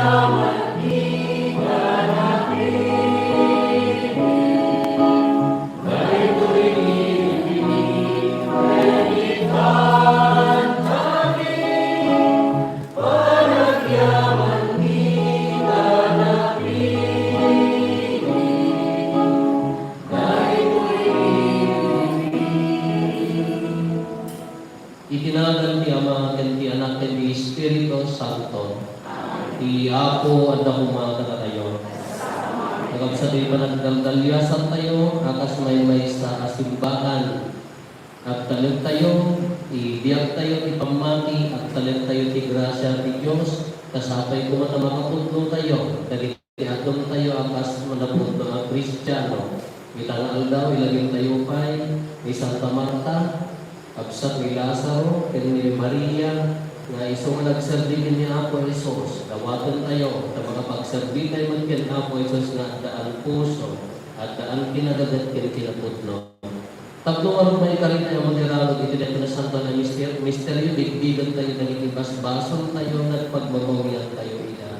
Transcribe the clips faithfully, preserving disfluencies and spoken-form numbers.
Iti nagan ti Ama, ken ti Anak, ken ti Espiritu Santo. Ti Apo adda koma kadatayo. Kakabsat, ti panagdaldaliasantayo a kas maymaysa a simbahan. Agtalektayo ti biagtayo ti pammati, agtalektayo ti grasia ti Dios, ta sapay koma ta makapudnotayo dagiti addumtayo a kas manapudno a Kristiano. Ita nga aldaw, ilagiptayo pay ni Santa Marta, kabsat ni Lazaro, ken ni Maria, nga isu nga nagserbi ken ni Apo Jesus. Dawatentayo ta makapagserbitayo met ken Apo Jesus nga addaan puso, addaan kinadagit ken kinapudno. Tapno ngarud, maikaritayo a manirarag iti daytoy a santo a mister-, misterio, bigbigentayo dagiti basbasoltayo, nagpagbabawiantayo ida.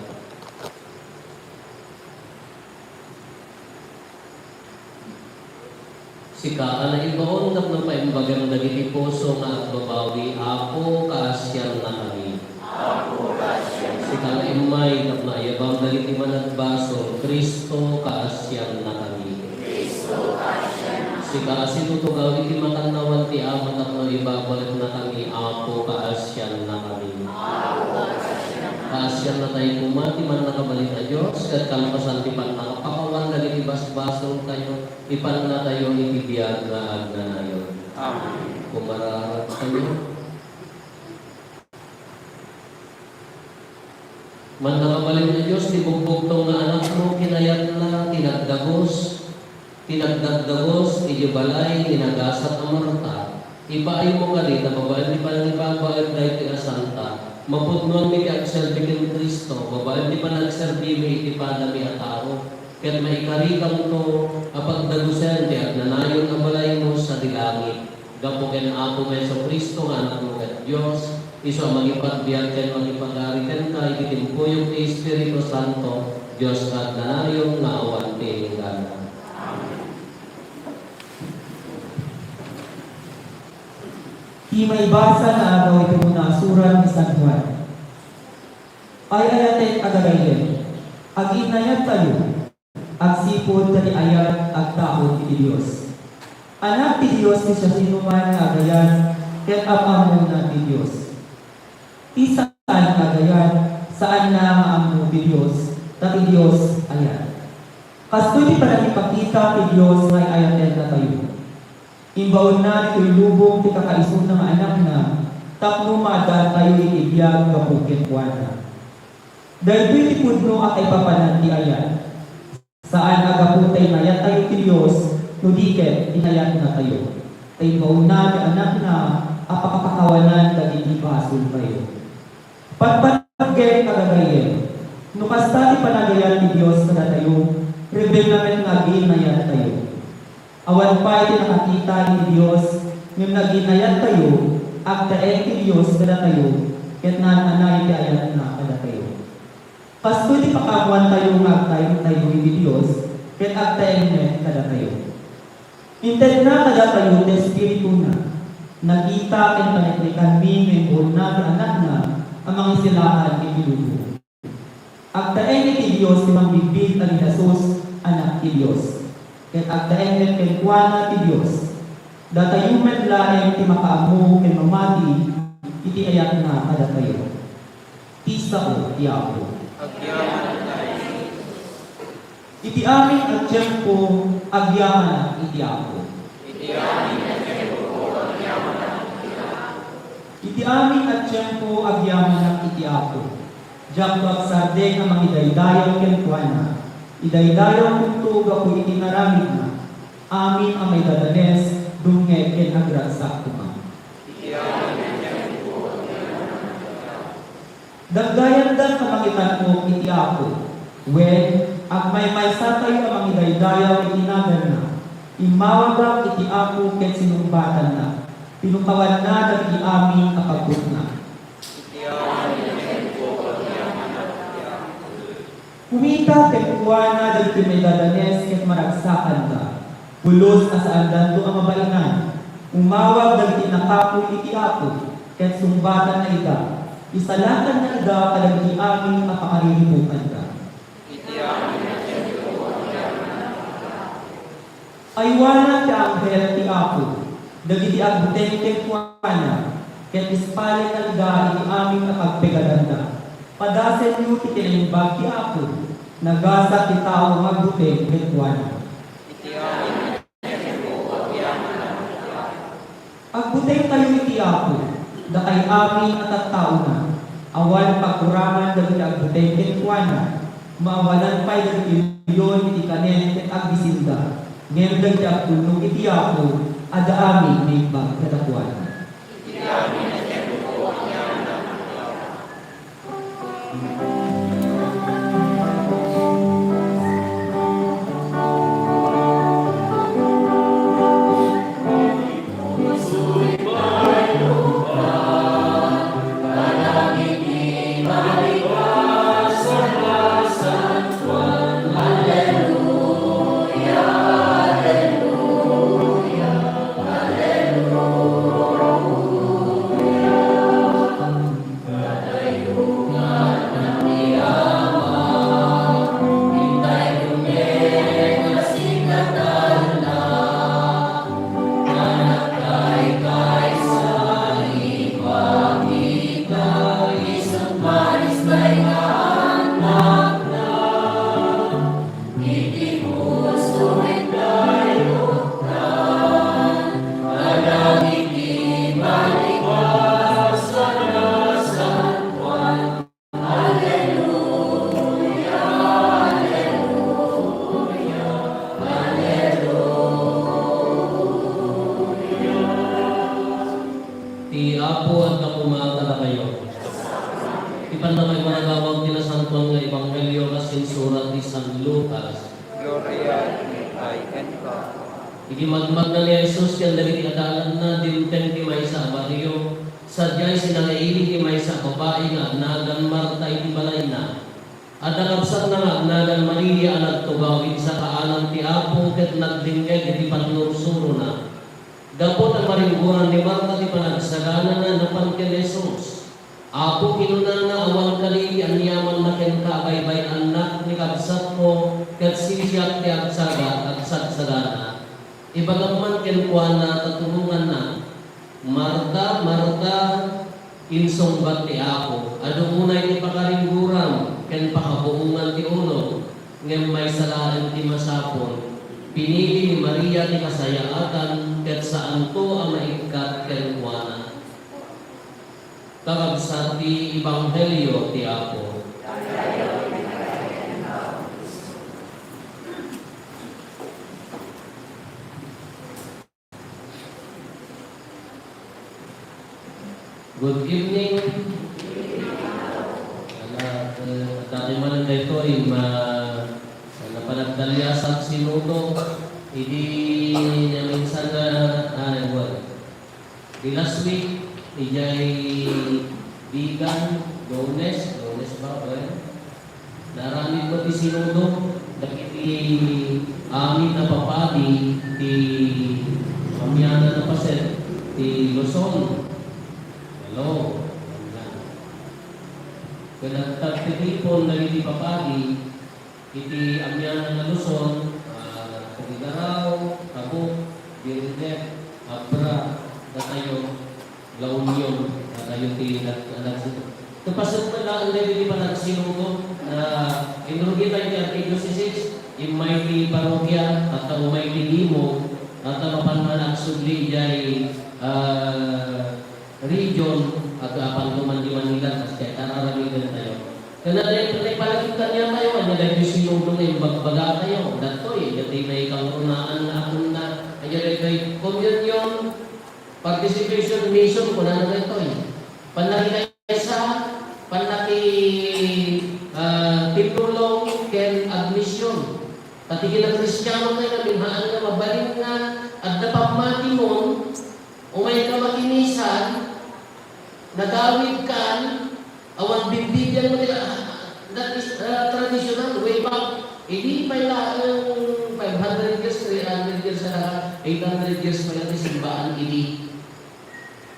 Sika a naibaon tapno paimbagam dagiti puso nga agbabawi, Apo, kaasiannakami. Sika nga immay tapno ayabam dagiti managbasol, Cristo, kaasiannakami. Sika a situtugaw iti makannawan ti Ama tapno ibabaliknakami, Apo, kaasiannakami. Kaasiannatayo koma ti mannakabalin a Dios, ket kalpasan ti pannakapakawan dagiti basbasoltayo, ipannatayo iti biag nga agnanayon. Amen. Kumararagtayo. Mannakabalin a Dios, ti bugbugtong nga Anakmo, kinayatna ti nagdagus, ti nagdagdagus idiay balay ni nagasat a Marta. Ipaaymo kadi ta babaen ti panangibabaet daytoy a santa, mapudnoanmi ti agserbi ken Cristo, babaen ti panagserbimi iti padami a tao, ket maikarikamto a pagdagusen ti agnanayon a balaymo sadi langit. Gapu ken Apomi a Jesu-Cristo nga Anakmo ket Dios, isu a mangipagbiag ken mangipagari kenka iti timpuyog ti Espiritu Santo, Dios nga agnanayon nga awan ti inggana. Ti maibasa nga agaw iti munasurat ni San Juan. Ay-ayatek a gagayyem, aginnayattayo. Agsipud ta ti ayat agtaud iti Dios. Anak ti Dios ti siasinoman nga agayat ket am-ammona ti Dios. Ti saan nga agayat, saanna nga ammo ti Dios, ta ti Dios ayat. Kastoy ti panangipakita ti Dios nga ay-ayatennatayo. Imbaonna ditoy lubong ti kakaisuna nga Anakna tapno maaddaantayo iti biag gapu kenkuana. Daytoy ti pudno a kaipapanan ti ayat. Saan a gapu ta inayattayo ti Dios, no di ket inayatnatayo. Ta imbaonna ti Anakna a pakapakawanan dagiti basoltayo. Patpatgek a gagayyem, no kasta ti panagayat ti Dios kadatayo, rebbengna met nga aginnayattayo. Awan pay ti nakakita iti Dios, ngem naginayattayo, agtaeng ti Dios kadatayo, ket naan-anay ti ayatna kadatayo. Kastoy ti pakaammoantayo nga agtaengtayo iti Dios, ket agtaeng met kadatayo. Intedna kadatayo ti Espirituna, nakita ken paneknekanmi nga imbaonna ti Anakna a Mangisalakan iti lubong. Agtaeng iti Dios ti mangbigbig a ni Jesus, Anak ti Dios, ket agtaeng met kenkuana ti Dios. Datayo met laeng ti makaammo ken mamati iti ayatna kadatayo. Ti sao ti Apo. Iti amin a tiempo, agyamanak iti Apo. Iti amin a tiempo, agyamanak iti Apo. Iti amin a tiempo, agyamanak iti Apo. Diakto agsardeng a mangidaydayaw kenkuana. Idaydayawkonto gapu iti inaramidna. Amin a maidadanes, dumngeg ken agragsak koma. Iti amin a tiempo, agyamanak iti Apo. Dagdayanda a mangitan-ok iti Apo. Wen, agmaymaysatayo a mangidaydayaw iti naganna. Immawagak iti Apo ket sinungbatannak. Pinukawanna dagiti amin a pagbutna. Iti amin a tiempo, agyamanak iti Apo. Kumita kenkuana dagiti maigadanes ket maragsakanda. Pulos a saandanto a mabainan, umawag dagiti nakapuy iti Apo, ket sungbatanna ida, isalakanna ida kadagiti amin a pakariribukanda. Aywana ti anghel ti Apo dagiti agbuteng kenkuana, ket ispalenna ida iti amin a pagpigadanda. Padasenyo ti kinaimbag ti Apo, nagasat ti tao nga agbuteng kenkuana. Agbutengtayo iti Apo, dakay amin a tattaona, awan pagkurangan dagiti agbuteng kenkuana, maawanan pay dagiti leon iti kanen ket agbisinda, ngem dagiti agtulnog iti Apo, adda amin maimbag kadakuada. Ti Apo adda koma kadakayo. Ti pannakaibagawag ti nasantoan nga ebanghelio kas insurat ni San Lucas. Gloria iti Apo. Idi magmagna ni Jesus ken dagiti adalanna dimteng ti maysa a barrio, sadiay sinangaili ti maysa a babai nga agnagan Marta iti balayna. Adda kabsatna nga agnagan Maria a nagtugaw idi sakaanan ti Apo ket nagdengngeg iti pannursurona. Gapu ta maringguran ni Marta ti panagsaganana, napan ken Jesus. "Apo," kinunana, "awan kadi ti aniamanna kenka a baybay-annak ni kabsatmo, ket sisiak ti agsaga-, agsagsagana. Ibagam man kenkuana ta tulonganna." "Marta, Marta," insungbat ti Apo, "adu unay ti pakaringguram ken pakabuongan ti ulom, ngem maysa laeng ti masapul. Pinili ni Maria ti kasayaatan, ket saanto a maikkat kenkuana." Kakabsat ti Ebanghelio ti Apo. Good evening. Ala, eh, adda tayo manen daytoy, ma-, napanagdaliasak sinodo. Idi naminsan na, ah, well, di last week, idiay Bigan, Lunes, Lunes ba? Well, naaramid met ti sinodo dagiti amin a papadi ti amianan a paset ti Luzon. Hello. Ken nagtagtipon dagiti papadi iti amianan a Luzon, ah, Tugigaraw, Tabuk, Benguet, Abra, datayo, La Union, datayo ti nag-, nag-, kapaset met laeng dagiti panagsinodo, ah, inrugi tayo ti Archdiocese, immay ti parokia, ket umay ti dimo, ket mapan man agsubli idiay, ah, region, ket apan man di Manila, kas diay, ar-aramiden tayo. Ken adda iti palakip kaniatayo, ania daytoy sinodo nga imbagbaga tayo? Daytoy, daytoy may kangrunaan nga akunna. Ania daytoy communion, participation, mission, kunana daytoy. Pannakikaysa, pannaki, ah, tinulong, ken admission. Pati kinakristiano tayo, naminhaan nga mabalin nga adda pammatiyon, umayka makimisan, nagawidkan, awan bibbibian mo ti, ah, that is, ah, traditional. Idi pay laeng five hundred years, three hundred years, saka eight hundred years pay laeng ti simbaan idi.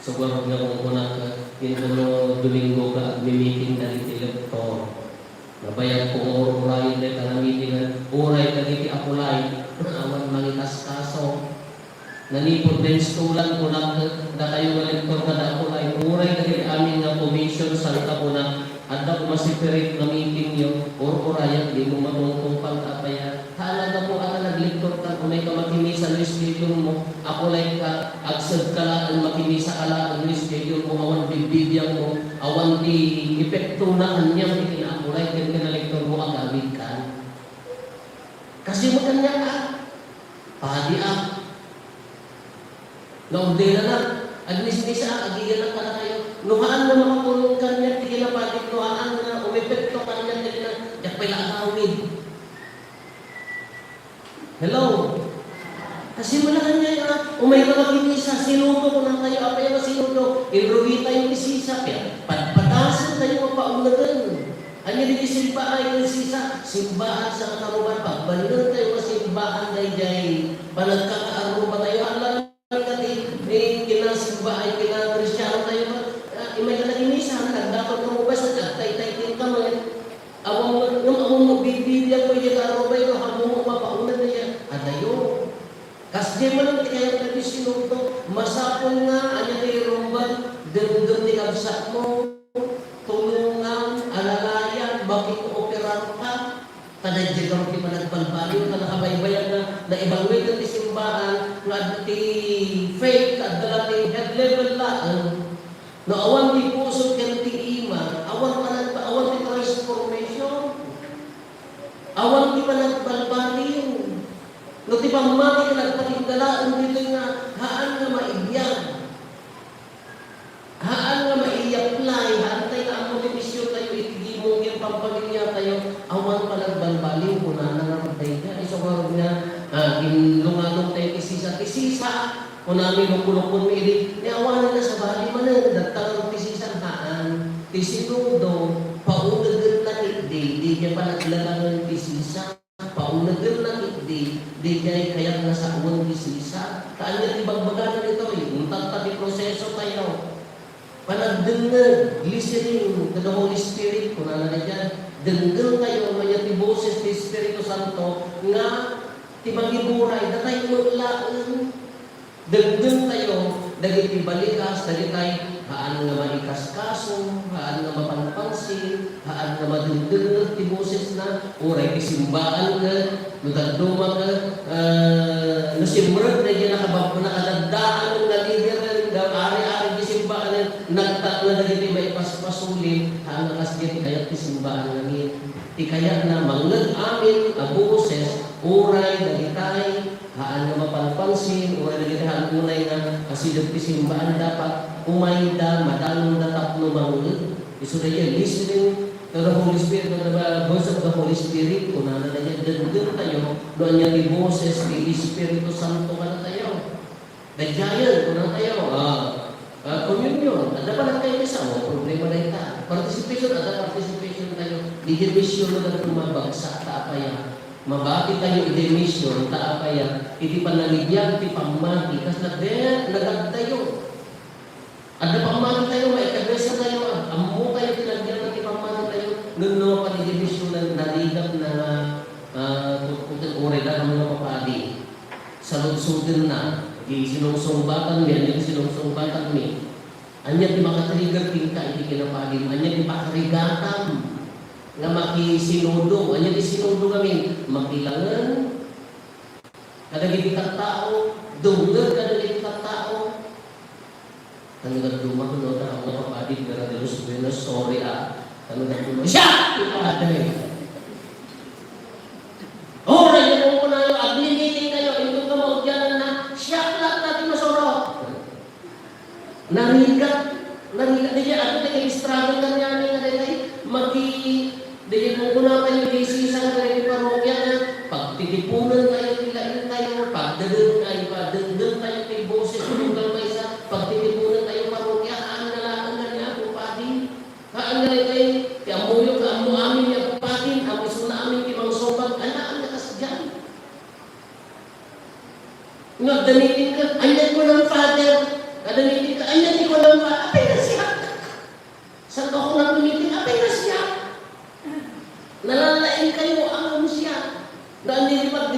Sugar nga kunkunak, intono Domingo ka agmi-meeting dagiti lektor. Nabayagko nga ur-urayen dayta nga meeting, uray dagiti apulay, awan mangikaskaso. Nanipud daytoy stolan, kunak, dakayo nga lektor kada apulay, uray dagiti amin nga commission, sangkabuna, adda koma separate nga meetingyo, ur-urayen, dimo matungtungpal ta apaya. Talaga po, ata naglektor ka, umayka makimisa no schedule mo, apulay ka, agsed ka laeng, makimisa ka laeng no schedule mo, awan bibbibiangmo, awan ti epektona kaniam iti naapulay ken kinalektor mo, agawid ka. Kasi mo kaniak, ah, padi, ah. Naordinanak, agmismisa, agiyanak kadakayo. No haan nga makapulong kaniak ti kinapadi, no haan nga umepekto kaniak ti kina-, diak pay la agawid. Hello? Kasi wala kaniak, ah, umayka makimisa, sinodo kunatayo, apay nga sinodo, inrugitayo ti sisa, kaya padpadasentayo nga paunegen. Ania dagiti simbaay ken sisa, simbaan sa kataruban, pagbannentayo nga simbaan daydiay panagkakaarrubatayo, haan kadi, eh, kinasimbaay, kina-Kristiano tayo, ah, imayka nagmimisa, nagdaton ka mo, basta agtaytay ti inka met. Awan mo, ngem awan mo bibibiag mo, iya karubay, no, hamu mo, mapauneg na iya. Adayo. Kasdiay man ti kayat nga ti sinodo, masapul nga, ania ti irumbeng, demdem ni kabsatmo, tulongan, alalayan, makikooperar ka. Kadaydiay garo ti panagbalbaliw, nga nakabaybayan nga naibangwit ti simbaan nga ti faith, adda la ti head level laeng. No awan ti puso ken ti ima, awan panag-, awan ti transformation, awan ti panagbalbaliw. No ti pammati nga nagpatingga laeng ditoy nga haan nga maibiag. Haan nga mai-apply, haan tayo nga ammo ti misiontayo iti gimong ken pampamiliatayo, awan panagbalbaliw, kunana nga dayta. Isu ngarud nga, ah, ginlungalong tayo ti sisa. Ti sisa, kunami, lukulukon mi idi, ni awanen na sabali manen, datang ti sisa, haan. Ti sinodo, paunegen na ni, di, di niya panaglalangen ti sisa. Paunegen na ketdi, daydiay kayat nga sawen ti sisa. Ta ania ti bagbagana ditoy? Intatta ti proseso tayo. Panagdengngeg, listening to the Holy Spirit, kunana daydiay. Denggen tayo, ania ti boses ti Espiritu Santo nga ti mangiburay, datay met laeng. Dengdengtayo dagiti balikas, dagitay haan nga maikaskaso, haan nga mapanpansin, haan nga madengdengngeg ti bosesna, uray ti simbaan ket no dadduma ket, ah, no simrek daydiay nakabab-, nakadaddaan nga lider nga ari-ari ti simbaan, nagtatna dagiti maipaspasulin, haan nga kasdiay ti kayat ti simbaan ngamin. Ti kayatna, mangngeg amin a boses, uray dagitay Haan nga mapanpansin, uray dagiti haan unay nga asideg ti simbaan, dapat umayda, madanonda tapno mangngeg. Isu daydiay listening to the Holy Spirit, to the voice of the Holy Spirit, kunana daydiay, dengdengtayo no ania ti boses ti Espiritu Santo kadatayo. Daydiayen, kunatayo, ah, ah, communion, adda panagkaikaisa, awan problema dayta. Participation, adda participation tayo. Di mision no dadduma, bagsak ta apaya. Mabati tayo iti mision, ta apaya, iti panangibiag ti pammati, kas nagdayag, nagagtayo. Adda pammati tayo, maikabesa tayo, am-, ammo tayo ti nagyan ti pammati tayo, ngem no mapan iti mision, narigat na nga, ah, kutkuten, uray da kami nga papadi. Saludsoden na, di sinungsungbatanmi, ania ti sinungsungbatanmi? Ania ti makatrigger kenka iti kinapadim? Ania ti pakarigatam nga makisinodo? Ania ti sinodo ngamin? Makilangen kadagiti tattao, dumngeg kadagiti tattao. Ano nga dumakuno ta ang mga kapatid nga nag-, sorry, ah. Ano nga dumakuno? Siak! Ti padi. Oray nga kunkunayo, agmimiting kayo, inton ka maudyanan na, siak latta ti masurot. Narigat, narigat, daydiay, ano, daydiay, struggle kaniami nga daydiay, maki-, daydiay, kunkunatayo, daydiay, sisa nga daydiay parokya nga, pagtitipunen tayo, ti laing tayo, pagdeden tayo, pagdengdeng tayo, ti boses, tunggal maysa, pagtitipunen tayo, parokya, haan nga laeng nga ni Apo Padi. Haan nga daydiay, ti ammoyo, kaammo amin ni Apo Padi, ammo isuna amin ti mangsubat, ala,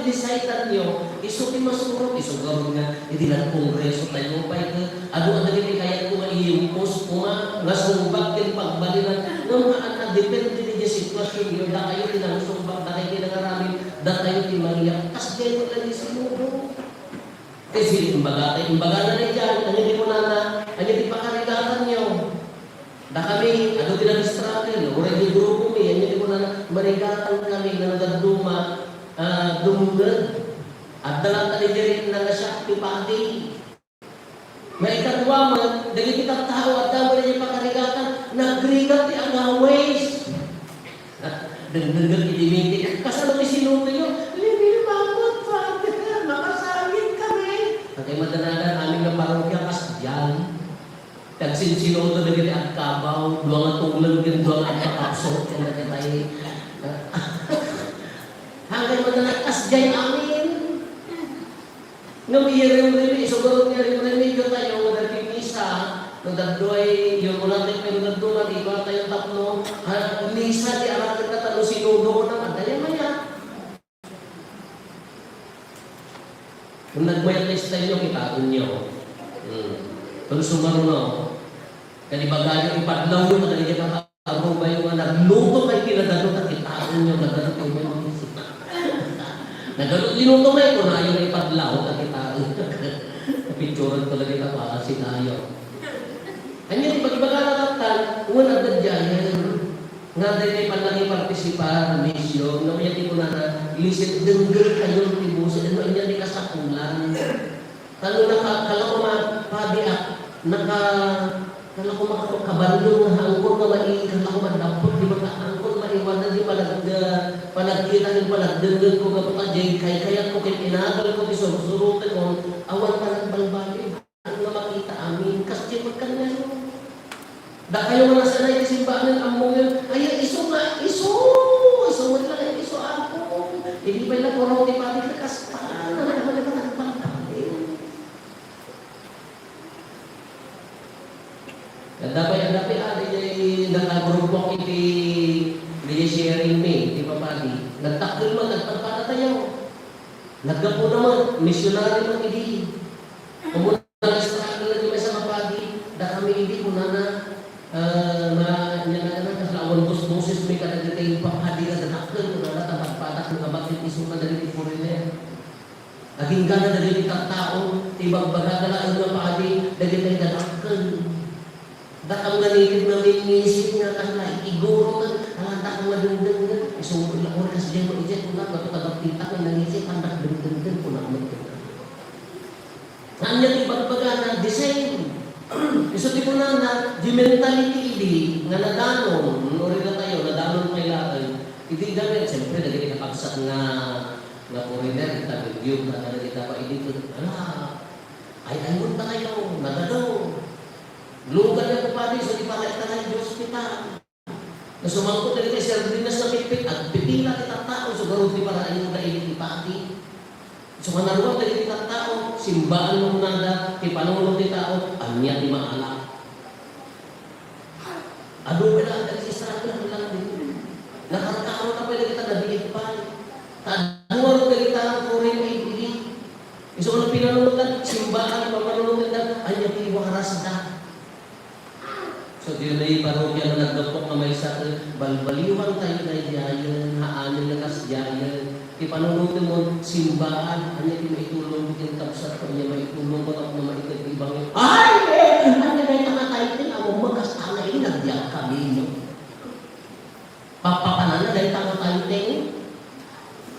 decideanyo, isu ti masurot, isu garud nga, idi nagkongreso tayo, pay, adu a dagiti kayatko nga iyumpos koma nga sungbat ken pagbalinan, ngem haan a depende iti situasionyo, dakayo ti nangsungbat, dakayo ti nangaramid, dakayo ti mariak, kasdiay met la ti sinodo. Ket sino imbaga, tay imbagana daydiay, ania ti kunana, ania ti pakarigatanyo? Dakami, adu ti nag-struggle, uray ti grupomi, ania ti kunana, marigatan kami nga nagdadduma, ah, dumngeg. Adda latta daydiay nga siak ti padi. Nga ikadua met, dagiti tattao, adda met daydiay pakarigatan, nagrigat ti agawis. Dengdengngeg iti meeting. Kasano ti sinuroyo? Libre bangon, Father. Makasangit kami. Agay madanagan, amin nga parokya, kasdiay. Tagsinsinodo dagiti agkabaw, dua nga tuleng ken dua nga agpakapsot, ken dagiti, agay madanagan, kasdiay amin. Ngem irimrimi, isu garud nga irimrimiyo tayo nga dagiti misa, no, dadua, yun, wala tayo, pero dadua, di ba tayo tapno, ha, misa ti arakidna, ta no sinodo ko naman, dayta mayat. Kung nagmayat na style nyo, kitaenyo. Hmm. Kung sumaruno, kadi bagayo, ipadlaw mo, kadagiti Arubayo nga nagluto kay kinadalo, ta kitaenyo, nagluto kay mga isip. Nagluto, linuto may kunayo nga ipadlaw, ta kitaenyo. Picturan ko lagi ta para si tayo. Anya, di pagbaga na katan, wen adda diay, nga daytoy pannangipartisipar, mission, nga unya ti kunana, "Listen, dengngeg kayo ti boses, ano, anya ti kasapulan." Tano naka-, kalako man, padi, ah, naka-, kalako man, kaballo nga angkon nga mai-, kalako man, dapat di ba ka angkon maiwanan di panag-, ah, panagkita ken panagdengngeg ko gapu ta diay kaykayat ko ken inadal ko ti sursuroten ko, awan panagbalbaliw. Ano nga makita amin, kas di magkanayon. Dakayo nga nasanay ti simbahan, ammoyo, ay, isu nga, isu, isu met lang, isu, Apo. Idi pay nagpuro ti padi, kasta, nagpapalpalpal. Adda pay, adda pay, ah, diay nakagrupok iti, diay sharing mi, ti papadi. Nagtakkel man, nagpadpada tayo. Naggapu na man, misionary man idi. Nag-struggle na ti maysa nga padi, dakami idi kunana, ah, ma-, nia, nia, kasla awan bosboses mi kadagiti papadi nga dadakkel, kunana, ta nagpadak nga abat ti isuna dagiti foreigner. Agingga dagiti tattao, ti ibagbaga laeng nga padi, dagiti dadakkel. Dakam nga native nga mimmisin nga kasla, iguro ken, ah, dakam nga dengdeng, isu-, ila-, or kasdiay mo iti, kunana, bato kadagita nga nangisit, andak dengdeng, kunana, Ania ti ibagbagana, the same. Isu ti kunana, di mentality idi nga nadanon, no, rila tayo, nadanon pay laeng. Idi gamin, siyempre, dagiti kakabsat nga, nga foreigner, ita, Belgium, na, na, dagita pa, idi, ala, ay, ay, munta kayo, nagado. Lugar na po pati, so di para italay Diyos kita. Nga sumangkot dagiti sardinas nga pitpit, agpipila ti tattao, isu garud ti para-ayuda idi ti pati. Isu nga naruar dagiti tattao, simbaan no kunada, ti panunot ti tao, ania ti maala. Adu pay la, dagiti struggle lang din. Nakarkaro na pay dagiti nabiit pay. Ta adu ngarud dagiti foreign aid idi. Isu nga pinanunotan, simbaan, pamanunotenda, ania ti warasda. So, diay parokya nga naggapuak nga maysa, eh, balbaliwan tayo daydiayen, haanen nga kasdiayen. Ti panunotenmon, simbaan, ania ti maitulong ken kabsat, ania maitulong ko tapno maited ti ebanghelio. Ay, eh, ania dayta nga tayteng, amo, makasala, eh, nagdiak kami, no? Papapananna dayta nga tayteng.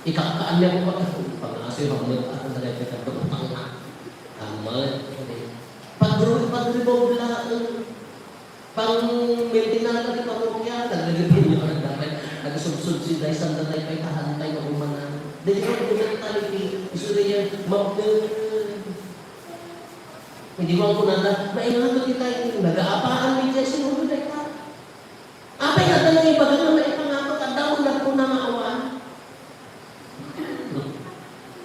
Ikakkaanmi a pagpag-, pag-asoy, hammet, ako na dayta nga utang na. Hammet. Pag-, pag-revolve laeng. Pang-maintenance ti parokya, nagrerevolve nga damay. Nagsubsub si daysan, datay pay tahan tayo nga umanan. Dagiti mentality, isu diay, mapne. Hindi mo ako nata, maingat ko kita, nagaapaan ni Jesse, ano na ka? Apay nga adda nangibaga nga maipangato, adda mo nagkunamaawan.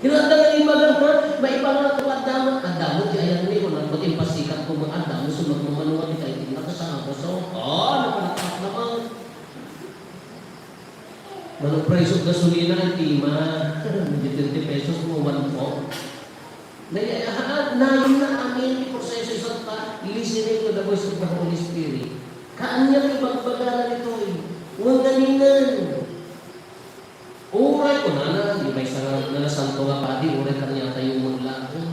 Nga adda nangibaga nga maipangato, adda mo, adda mo, ti ayan ni, kung nagbating pasikat ko, adda mo, sumagmamanuan, ti kayo, nakasama ko, so, oh, napanakpak naman. Mano presyo gasolina, iti ma, di twenty pesos mo, one po. Naya-, ah, nayon na amin ti proseso, isu ta listening to the voice of the Holy Spirit. Kaanya ti bagbagana ditoy. Ngem nganinen, uray kunana, di maysa nga, nga nasanto nga padi, uray kaniatayo met laeng.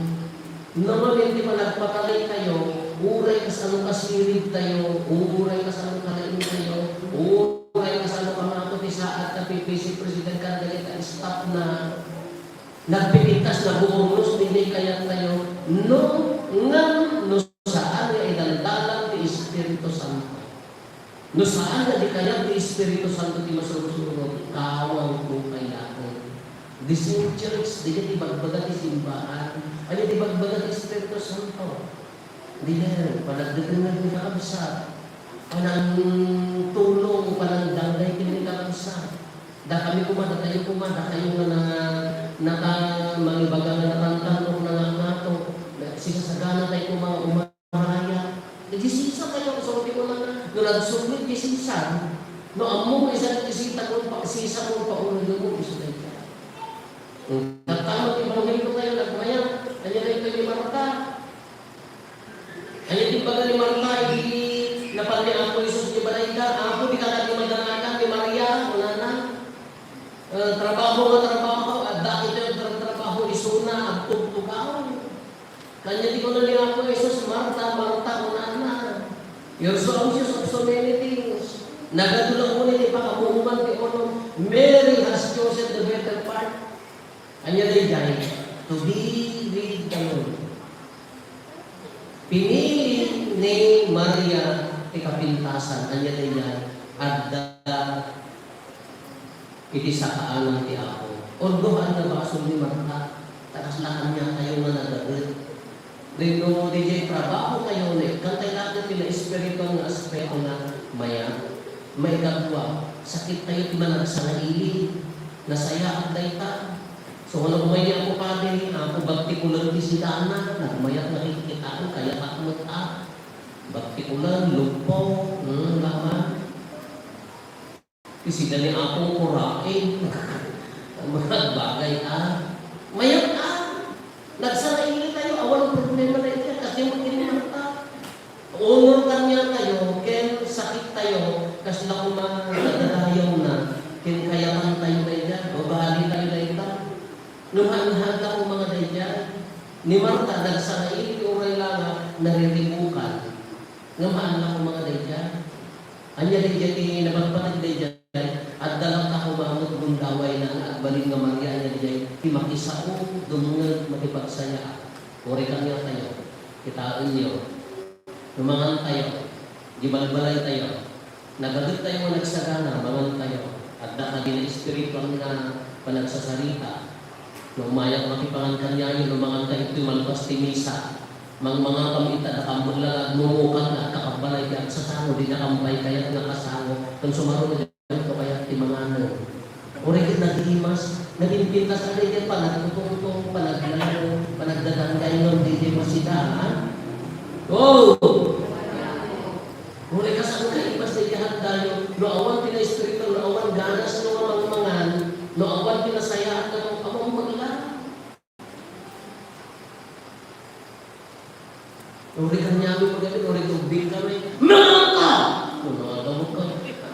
Namanen ti panagpakadaytayo, uray kasano kasiridtayo, uray kasano kalaingtayo, uray kasano kamato ti saad ta P P C president ken dagiti staff na nagpipintas, naguurnos, daydiay kayattayo, no, ngem no saan nga idandalan ti Espiritu Santo. No saan nga di kayat ti Espiritu Santo ti masursuro, kawangko kayatko. The same church, dagiti bagbaga ti simbahan. Ania ti bagbaga ti Espiritu Santo? Diay, panagdengngeg ti kakabsat. Panangtulong, panangdangdayken ti kakabsat. Dakami koma, dakayo koma, dakayo nga na-, naka-, mangibaga nga natantan o nangangato. Sisasagana tayo koma nga uma-, Maria, nagsisisa tayo, so, di mo lang, no nagsubli, nagsisisa. No, ammo, isa, nagsisita mo, pa, sisa mo, pa, ulo mo, isu tayo. Hmm. Tattama ti ebanghelio tayo, nagmaya, ania tayo ni Marta? Ania ti baga ni Marta, idi napan ni Apo Jesus ti balayda, Apo, di ka lagi madanagan ni Maria, kunana. Eh, trabaho nga trabaho, adda iti tra-, trabaho, isuna, agtugtugaw. Kanya ti kuna ni Apo Jesus, "Marta, Marta," kunana, "you're so anxious of so many things." Nagadu la uni ti pakamuuman ti unom. Mary has chosen the better part. Ania daydiay? To be with the Lord. Pinili ni Maria ti kapintasan. Ania daydiay? Adda iti sakaana ti Apo. Ordohan nga basol ni Marta, ta kasla kaniatayo nga nagaget. Wenno diay trabahotayo, no ikkantayo laeng ti naespirituan nga aspeto na mayat. Maikadua, sakittayo ti managsangaili. Nasayaat dayta. So, ngano umay ni Apo Padi, Apo, bagtikulen ti sidana, nagmayat nga kitkitaen, kayatak met a. Bagtikulen, lugpo, hmm, laman. Ti sida ni Apo Kurain. Mga bagay, ah. Mayat, ah. Nagsangaili tayo, awan problema na iti, kasi mo kini Marta. Honor kaniatayo, ken sakittayo, kasla koma kadadayaw na, ken kayatan tayo dayta, babali tayo dayta. Ngem haan-haan la koma nga dayta. Ni Marta, nagsangaili, uray la nga nariribukan. Ngem haan la koma nga daydiay. Ania daydiay ti nabatbateg daydiay? Adda latta koma met gundawayna nga agbalin nga Maria, ania daydiay? Ti makisao, dumngeg, makipagsayaat. Uray kaniatayo, kitaenyo. No mangantayo, di balbalaytayo. Nagagettayo nga nagsagana, mangantayo. Adda kadi naespirituan nga panagsasarita. No umayak makipangan kaniayo, no manganta, itoy malpas ti misa. Mangmangakam ita, dakam met la nga agmumukat nga agkakabbalay ti agsasango, dinakam pay kayat nga kasango, ken sumaruno, diakto kayat ti mangano. Uray ket nagimas, nagimpintas a daydiay panagtutungtong, panaglalo, panagdadanggayngon, daydiay masidaan. Oh! Uray kasano kaipas daydiay handayo, no awan ti naespiritu, no awan ganas, no mangmangan, no awan ti nasayaat, no awan magla. Uray kaniami pagari, uray tubig kami. Mangangka! Mangangka mo ka.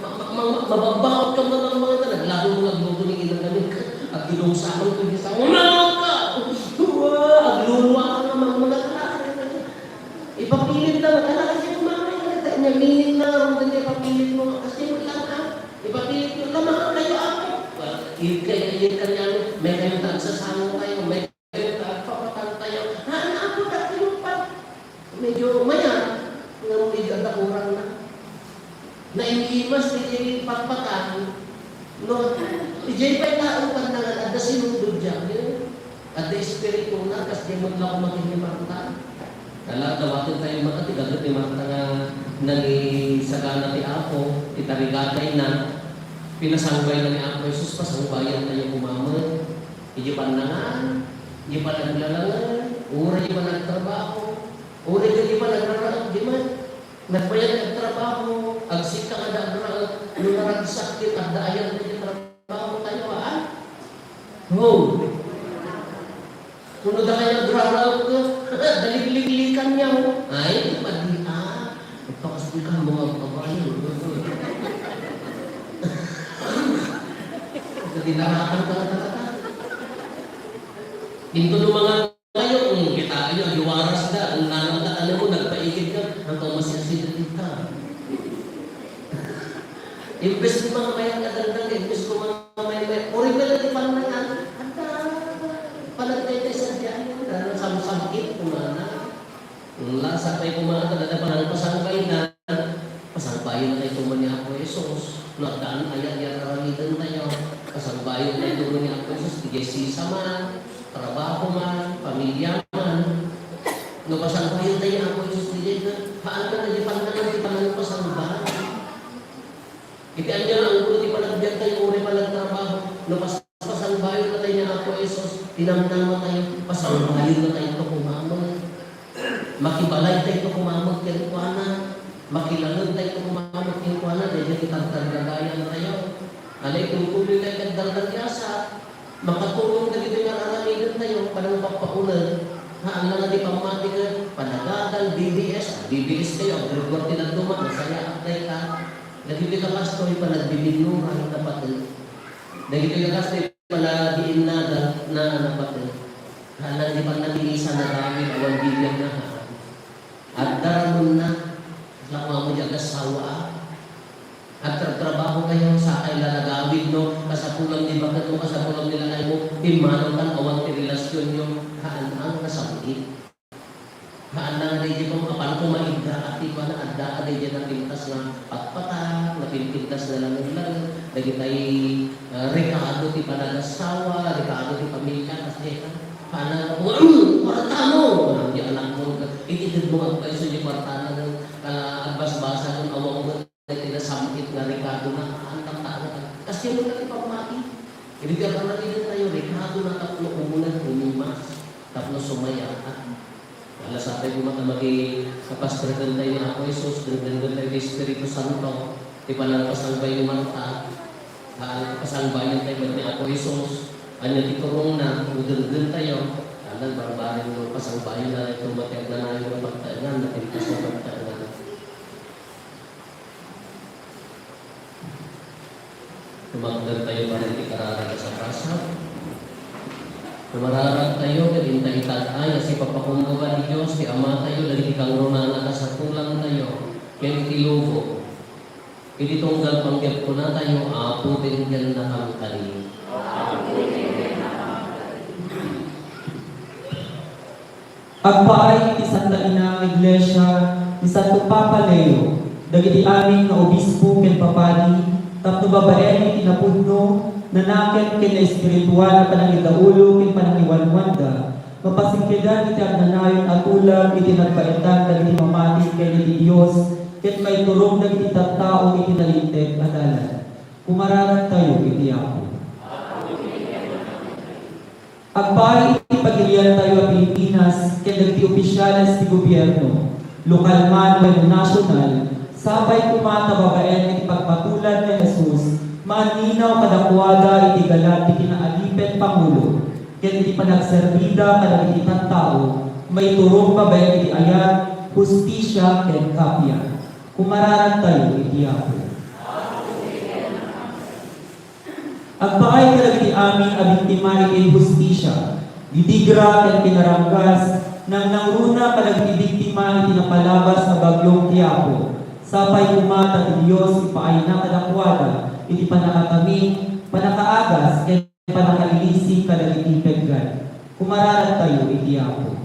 Ma-, ma-, ma-, mababbaot ka man ang mga ito. Naglaro mo, nagluto ni inang kami. At ilungsaman ko yung isang, "Mangangka!" Wa, agluluwa ka nga mga, mga anak. Ipapilit na, anak, kasi kumamay ka na, niya, mining na, ang ganda, ipapilit mo, kasi mo lang, ah. Ipapilit mo, "Lamang kayo ako." Wa, yun kaya, yun kaniami, may kayong tagsasango kayo, may Agpapatan tayo. Haan, apo, dati mo pa. Medyo maya, nga medyo atakuran na. Naimimas ti pakpakan, no, ijay pay tao pa na nga, adda sinudod dyan, yun. Adda espiritu na, kas di mo lang kumakin ni Marta. Kala, dawaten tayo mata, ti gaget ni Marta nga nangisagana ti Apo, ti tarigatay na, pinasangbay na ni Apo Jesus, pasangbayan tayo kumamen. Idiay pannangan, idiay panaglalangan, uray idiay panagtrabaho, uray idiay panagraraag, di man. Nagbayag nga agtrabaho, agsika nga da agraag, no naragsak ket adda ayat iti trabaho. trabaho tayo, ha? Ho. Kuno da kayo agraraw ko. Daligliklikan niya, ho. Ay, padi, ah. Ipakasdi ka mo ang kabayo. Dinarakal ka, talaga. Dito no mga kayo, mm, kita kayo, agiwaras da, ang nanang ka, ano mo, nagpaigid ka, ang kaumasiasid ka. Imbes ko mga mayat na ganda, imbes ko mga may, may, uri ka lang yung panangan, anda, panagtete sa diyan, ano, samsam it, kumana. Ang lasa pa'y kumain, talaga pa ng pasangbayan. Pasangbayan na ito man ni Apo Jesus. No, addan aya, aya aramiden tayo. Pasangbayan na ito man ni Apo Jesus. Di sisa man, trabaho man, pamilya man. No, pasangbayan tayo ni Apo Jesus, di na, haan na, di pandangan, di panang pasangbayan. Iti ania nga anggulo ti panagbiag tayo, uray panagtrabaho, no pas-, pasangbayon na tayo ni Apo Jesus, tinamnama tayo, pasangbayon na tayo to kumamag. Makibalay tayo to kumamag kenkuana. Makilanged tayo to kumamag kenkuana, daydiay ti tartargagayan tayo. Alay, kung tuloy tayo nagdardargasa, Makatulong dagiti nga aramiden tayo, panangpapauleg, ha, ania nga di pammati ket panagadal, B B S, ah, B B S kayo, agreguar ti dadduma, nasayaat dayta. Dagiti kakastoy, panagbibinuran, napateg. Dagiti kakastoy, panagiinnadan, na, napateg. Ha, ania nga di pannaginisan na David, awan bibiag na, ha. Adda ramonna, lakwamo di agassawa, ah. Agtratrabaho kayo, sakay la nagawid, no? Kasapulan ni baket mo, kasapulan ni lakay mo, immanang kan awan ti relasyon nyo, haan ang nasam-it. Haan na nga daydiay pang-, apan ko maidda, ati pa na adda, a daydiay napintas nga patpatak, napinpintas nga langed-langed, dagitay, ah, rekado ti panagassawa, rekado ti pamilya, kasi, ah, haan na, "Kwarta mo!" Di anak mo, iti mo, agpayso di kwarta na, ah, agbasbasa, kung awang mo, Iti nasam-it nga rekado na, haan na, haan na. Kasdiay met ti pammati. Idi ti aramiden tayo, rekado na tapno umunen, umimas, tapno sumayaat. Ala, sapay koma ta maki-, kapastreken tayo ni Apo Jesus, dengdenggen tayo ti Espiritu Santo, ti panangpasangbay ni Marta, haan, pasangbayen tayo met ni Apo Jesus, ania ti turongna, no denggen tayo, ala, barbareng no pasangbayen na, ito mati agnanayon nga pagtaengan, napintas nga pagtaengan. Tumakder tayo man iti kararag a sapasap. Tumararag tayo ket inta itad-ay a sipapakumbaba ti Dios ti Ama tayo dagiti kangrunaan a kasapulan tayo ken iti lubong. Iti tunggal panggep kuna tayo, Apo, denggennakam kadi. Agpaay iti Santa Ina nga Iglesia ni Santo Papa Leo, dagiti amin nga obispo ken papadi, tapno babaen iti napudno, nanakem ken naespirituan a panangidaulo ken panangiwanwanda, mapasingkedan iti agnanayon a tulag iti nagbaetan dagiti mamati ken iti Dios, ket maiturong dagiti tattao iti nalinteg a dalan. Kumararag tayo iti Apo. Agpaay iti pagirian tayo a Pilipinas ken dagiti ofisiales ti gobierno, lokal man wenno nasional, sapay koma ta babaen iti pagpatulan ni Jesus, maanninaw kadakuada iti galad ti kinaalipet pangulo, ken iti panagserbida kadagiti tattao, maiturong babaen iti ayat, hustisia, ken kappia. Kumararag tayo iti Apo. Agpaay kadagiti amin a biktima iti inhustisia, didigra ken kinaranggas, nangnangruna kadagiti biktima iti napalabas a Bagyong Quiapo. Sapay koma ta ti Dios ipaayna kadakuada iti pannakatamin, pannakaagas, ken pannakailisi kadagiti peggan. Kumararag tayo iti Apo.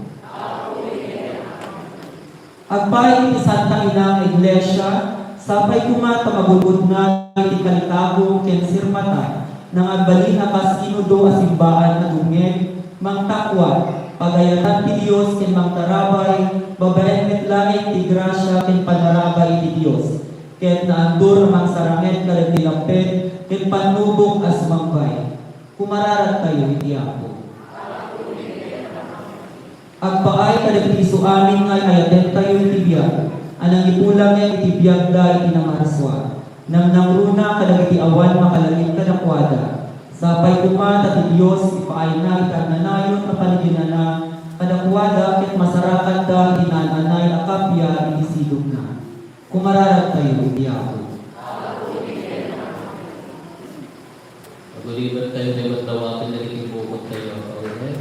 Agpaay iti Santa Ina nga Iglesia, sapay koma ta magudmod na iti kalikago ken sirmata, nga agbalin a kas inudo a simbaan a dumngeg, mangtakuat, pagayatan ti Dios ken mangtarabay, babaen met laeng ti grasia ken panarabay iti Dios, ket naandur a mangsaramek kadagiti lapped ken pannubok a sumangbay. Kumararag tayo iti Apo. Agpaay kadagiti isuamin nga ay-ayaten tayo iti biag, a nangipulangen iti biagda iti namarsua. Nangnangruna kadagiti awan makalangit kadakuada, Sapay koma ta ti Dios ipaayna iti agnanayon a panaginana kadakuada ket masarakanda iti naan-anay a kappia iti sidongna. Kumararagtayo iti Apo. Agulibattayo ti met dawaten dagiti bukod tayo a kaulay.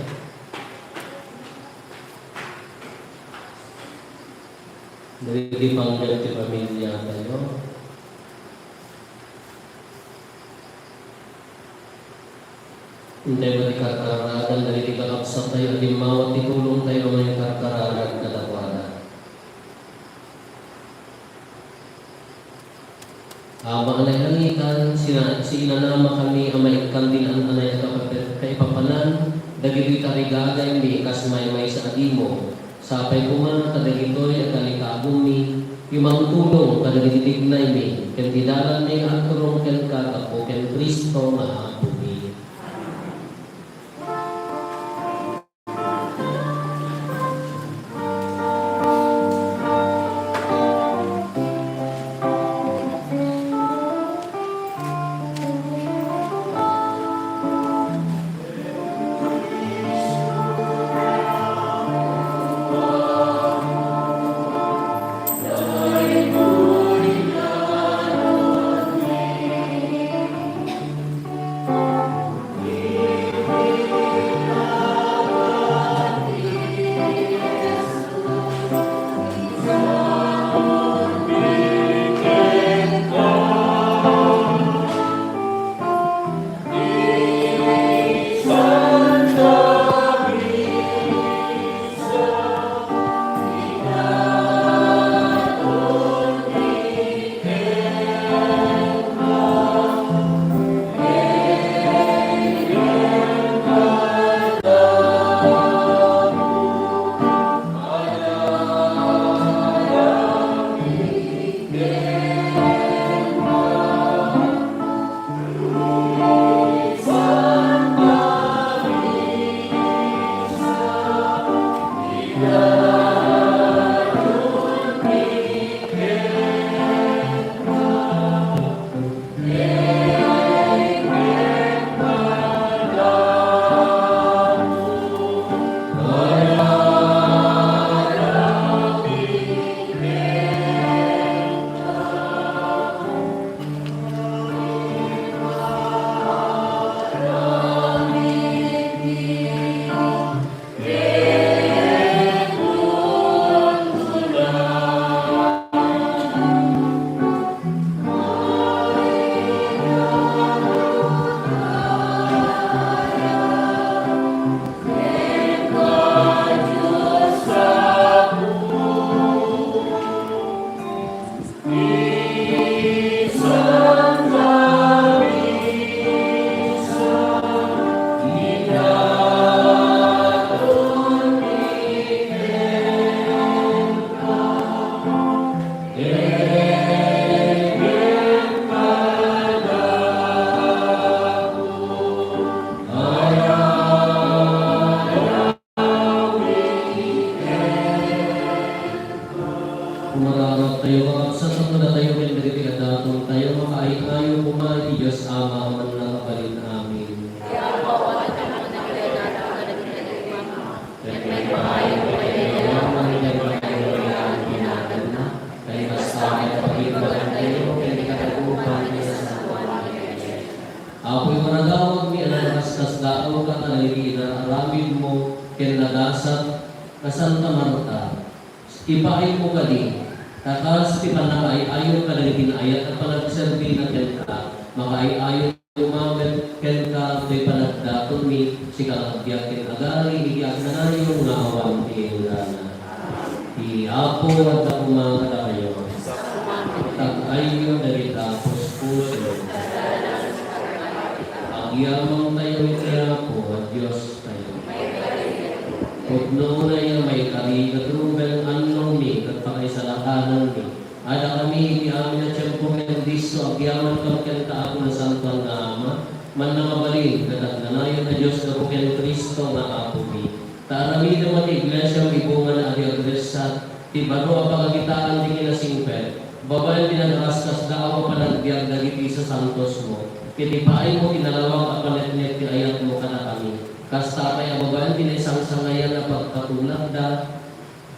Dagiti pangted ti pamiliatayo. Intay met ti karkararagan dagiti kakabsattayo a dimmawat ti tulongtayo a maikarkararag kadakuada. Ama a nailangitan, sina-, siinanamakami a maikkan ti naan-anay a kapape-, kaipapanan dagitoy tarigagaymi kas maymaysa a gimong. Sapay koma ta dagitoy a tallikagummi, ti mangtulong kadagiti tignaymi, ken ti dalanmi nga agturong kenka gapu ken Cristo nga Apomi. Kumararagtayo, kakabsat, tapno datayo ken dagiti adatontayo makaay-ayo koma iti Dios Ama a mannakabalin. Amen. Ken maipaay ti pagyayaman ken pagyayaman ti naganna, ken kasta met pagibbagantayo ken ti kadakupan ti nasantoan nga iglesia. Apo, iparadawagmi a nakaskasdaaw kadagiti inaramidmo ken nagasat a Santa Marta. Ipaaymo kadi, ta kas ti pannakaay-ayo kadagiti naayat a panagserbina kenka, makaay-ayo koma met kenka toy panagdatonmi, sika nga agbiag ken agari iti agnanayon nga awan ti inggana. Ti Apo adda koma kadakayo. Tag-ayyo dagita puspuso. Agyamangtayo iti Apo a Diostayo. Pudno unay a maikari ket ruben annongmi ket pakaisalakananmi. Adda kami iti amin a tiempo ken disso, agyaman kam kenka, Apo, Nasantoan nga Ama, Mannakabalin ket agnanayon a Dios gapu ken Cristo nga Apomi. Ta aramidem a ti iglesiam ibungan a di agressat, ti baro a pagakitaan ti kinasingpet, babaen ti nagkakaskasdaaw a panagbiag dagiti sasantosmo. Ket ipaaymo ti nalawag a paneknek ti ayatmo kadakami. Kasta pay a babaen ti naisangsangayan a pagpatulagda,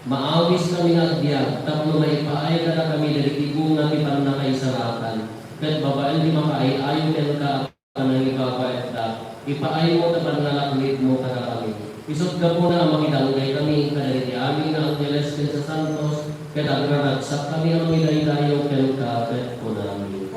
maawiskami nga agbiag tapno maipaay kadakami dagiti bunga ti pannakaisalakan, ket babaen ti makaay-ayo kenka a panangibabaetda, ipaaymo ti pannalaknibmo kadakami. Isut' gapuna a makidanggay kami kadagiti amin nga angheles ken sasantos, ket agraragsak kami a mangidaydayaw kenka ket kunami.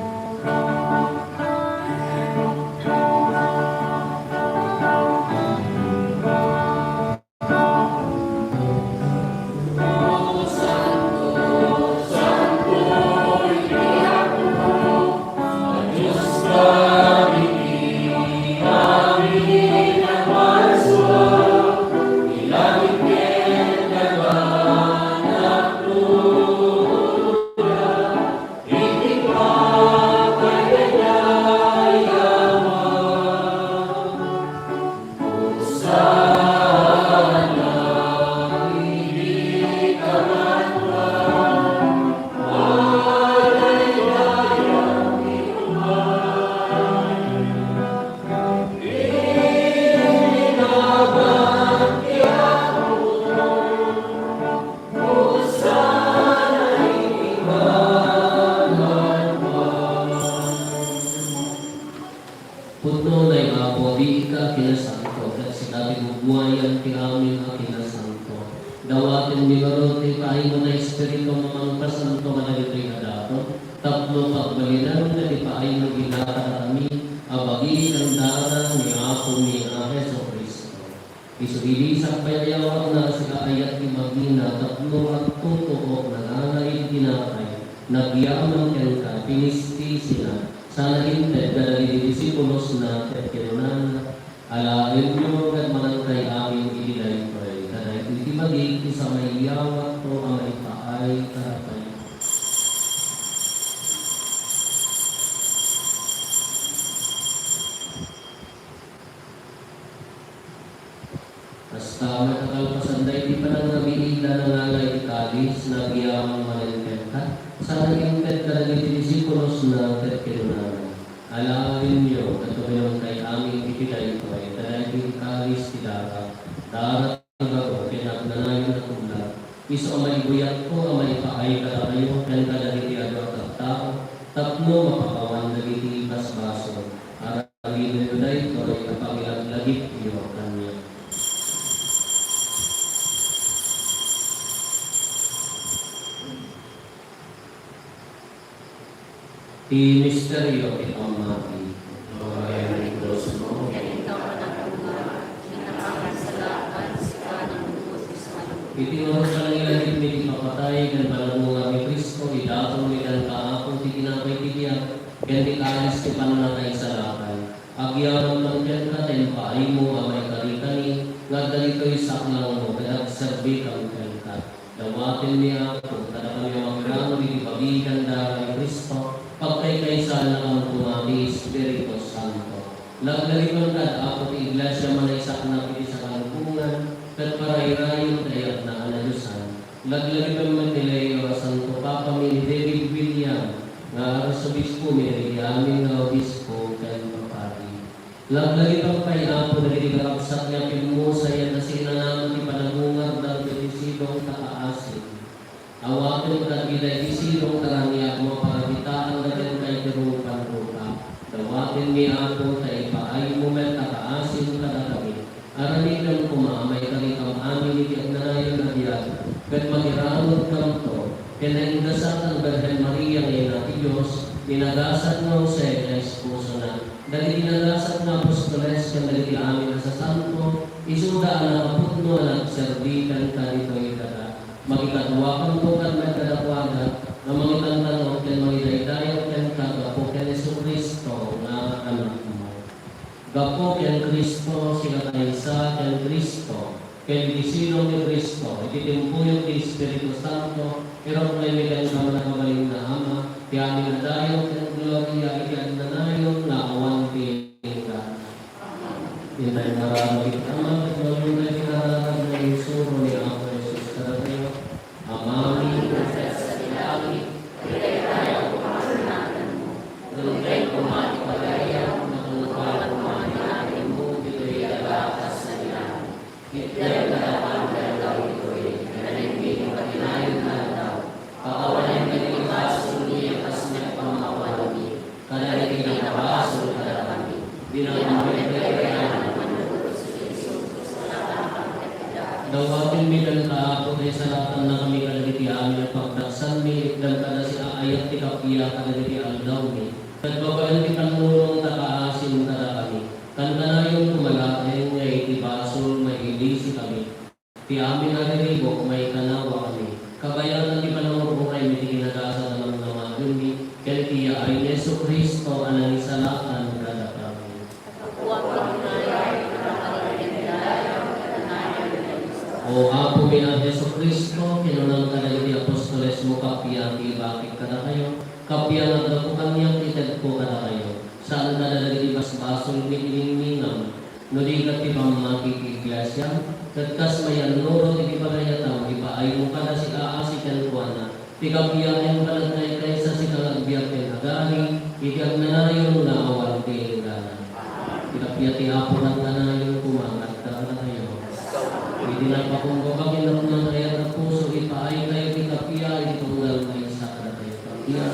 Pudno unay, Apo, biigka a kinasanto, ket sika ti bubuayan ti amin a kinasanto. Dawatenmi ngarud ti ipaaymo nga Espiritu a mangpasanto kadagitoy a daton, tapno pagbalinan ket ipaaymo ida kadakami a bagi ken dara ni Apomi a Jesu-Cristo. Isu idi sakbay a yawatna, sika ayat ti magina tapno agtutuok, nangala iti tinapay, nagyaman kenka, pinistisina, sana inted kadagiti disipulosna ket kinunana, "Alaenyo ket mangankay amin iti daytoy, ta daytoy ti bagi ti sa maiyawatko a maipaay kadakayo." Kasta met a kalpasan daydi panangngabiidda, nangala iti kalis, nagyaman manen kenka, sana inted kadagiti disipulosna ket kinunana, "Alaenyo ket uminumkay amin iti daytoy, ta daydi ti kalis ti darak, darak ti baro ken agnanayon a tulag, isu a maibuyatko a maipaay kadakayo ken kadagiti adu a tattao tapno mapakawan dagiti basbasol. Aramidentayo daytoy a pangilaglagipyo kaniak." Ti misterio ti pammati. Gloria iti Dios, no? Iti ngarud panangilagipmi ti papatay ken panangungar ni Cristo, idatonmi kenka, Apo, ti tinapay ti biag ken ti kalis ti pannakaisalakan. Agyamankami kenka ta impaaymo a maikarikami nga dagitoy saklangmo ket agserbikami kenka. Dawatenmi, Apo, kadakami a mangirano iti bagi ken dara ni Cristo, pagkaykaysannakami koma ti Espiritu Santo. Laglagipen kad, Apo, ti Iglesia a manaysaknap iti sakalubongan ket parayrayem ti ayatna a nadiosan. Laglagipen met ni Leo a Santo Papami, ni David William nga Arsobispomi, dagiti amin nga obispo ken papadi. Laglagipen pay, Apo, dagiti kakabsat nga pimmusayan a sinanama ti panagungarda iti sidong ta kaasim. Awaten kad ida iti sidong ta raniagmo a parabitaanda kenka iti rupan rupa. Dawatenmi, Apo, ta ipaaymo met a kaasim kadakami. Aramidem koma a maikarikam amin iti agnanayon a biag, ket magiramidkamto ken nagasat a Birhen Maria nga Ina ti Dios, ni nagasat nga Jose nga esposona, dagiti nagasat nga apostoles ken dagiti amin a sasanto, isuda a nakapudno a nagserbi kenka ditoy daga. Makikaduakanto kad met kadakuada nga mangitantan-ok ken mangidaydayaw kenka gapu ken Jesu-Cristo nga Anakmo. Gapu ken Cristo, sika kaysa ken Cristo, ken iti sidong ni Cristo, iti timpuyog ti Espiritu Santo, iruklem ken ka, Mannakabalin nga Ama, ti amin a dayaw ken gloria iti agnanayon nga awan ti inggana. Inday nga aramid iti Ama, ket maluray ti nararag nga insuro ni Apo Jesus kadatayo. Amami, Dagsa ti langit, idaydayawmo ti naganmo. Dumteng koma ti pagariam, Dawatenmi kenka, Apo, ta isalakannakami kadagiti amin a pagdaksanmi, itdam kada siaayat ti kappia kadagiti aldawmi. Ket babaen ti pannurongta, kaasim kadakami. Kankanayon koma laeng nga iti basol, mailisikami. Ti amin a riribuk, maikanawa kami. Kabayatan ti panangur-uraymi ti kinagasat a namnamagenmi, ken iti yaay ni Jesu-Cristo a nangisalakan kadakami. O Apomi a Jesu-Cristo, kinunam kadagiti apostolesmo, kappia ti ibakik kadakayo, kappia nga aggapu kaniak ti tedko kadakayo. Saanka dagiti basbasolmi ti ningningam, no di ket ti pammati ti Iglesia, ket kas mayannurot iti pagayatam, ipaaymo kada siaasi kenkuana, ti kappia ken panagkaykaysa, sika nga agbiag ken agari, iti agnanayon nga awan ti inggana. Ti kappia ti Apo kankanayon koma, adda kadakayo. Iti naipakumbaba ken napnang ayat a puso, ipaaytayo ti kappia iti tunggal maysa kadatayo. Kappia.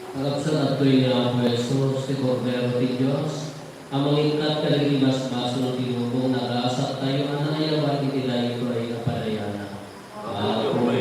Kakabsat, adtoy ni Apo Jesus, ti Kordero ti Dios, a mangikkat kadagiti basbasol ti lubong. Nagasattayo a naayaban iti daytoy a padayana. Apo,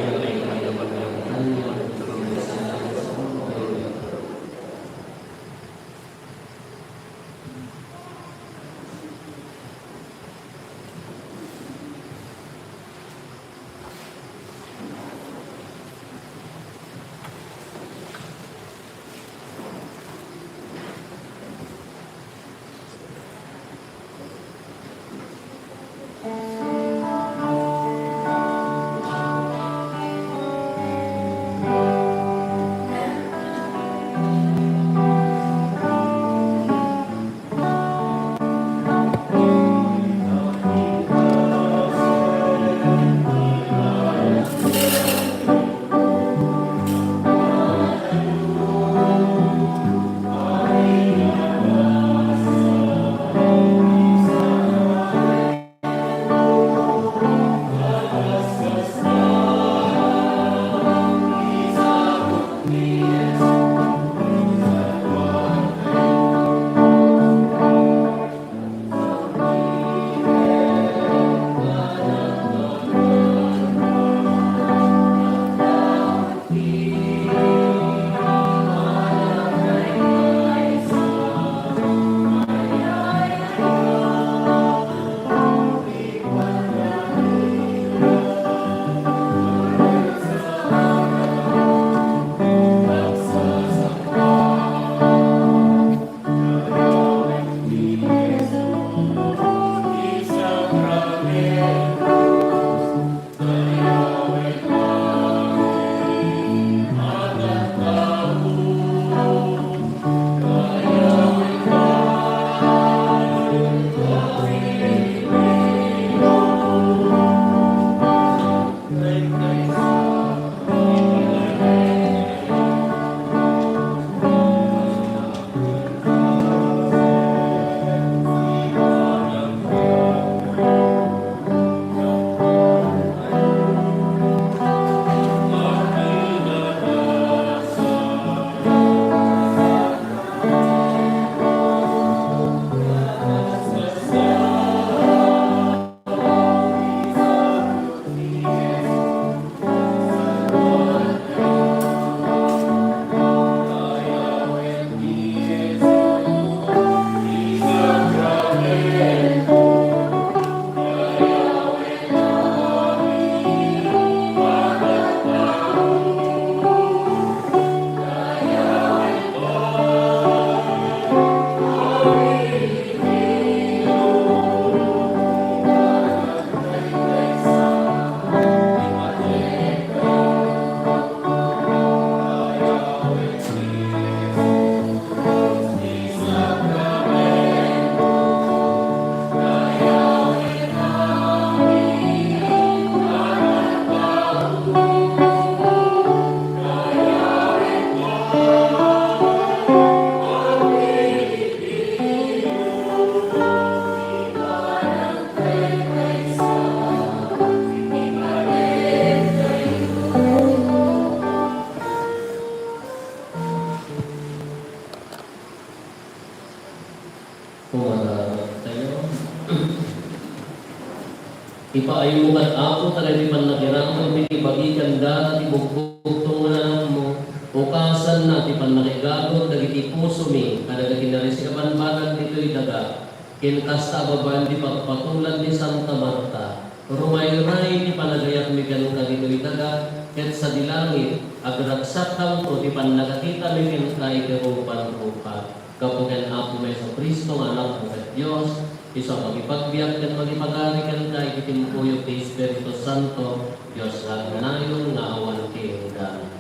Ipaaymo kad, Apo, dagiti pannakiraman ti ibagi kanda ti bugbugtong nga nanammo. Ukasanna ti pannakaigatud dagiti pusomi kadagiti narisik a bambanag ditoy daga. Ken kasta a babaen ti pagpatulan ni Santa Marta, rumayray ti panagayatmi kenka ditoy daga, ket sadi langit, agragsakanto ti pannakakitami kenka iti rupan rupa. Gapu ken Apomi Jesu-Cristo nga Anakmo ket Dios, isu a mangipagbiag ken mangipagari kenka iti timpuyog ti Espiritu Santo, Dios nga agnayon nga awan ti inggana.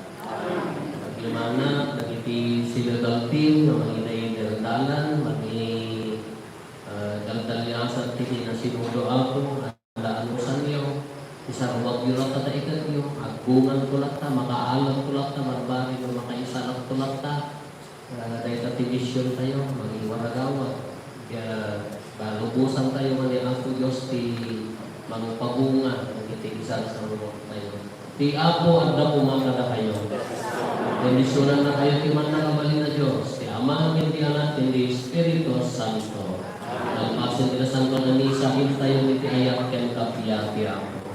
Agimana dagiti sinodal team nga mangidayder dalan, mangi, ah, daldaliasan ti sinasinodo, Apo, nga anusanyo, isarwagyo latta ta iketyo, agbunganto latta, makaalagto latta, barbari no makaisalakto latta. Ah, dayta ti misiontayo, mangiwaragawat. Kaya, balubosantayo man ni Apo Dios ti mangpabunga dagiti isarsaruatayo. Ti Apo adda koma kadakayo. Bendisionannakayo ti Mannakabalin a Dios, ti Ama, ken ti Anak, ken ti Espiritu Santo. Kalpasen ti Nasantoan a Misa, intayo iti ayat ken kappia ti Apo.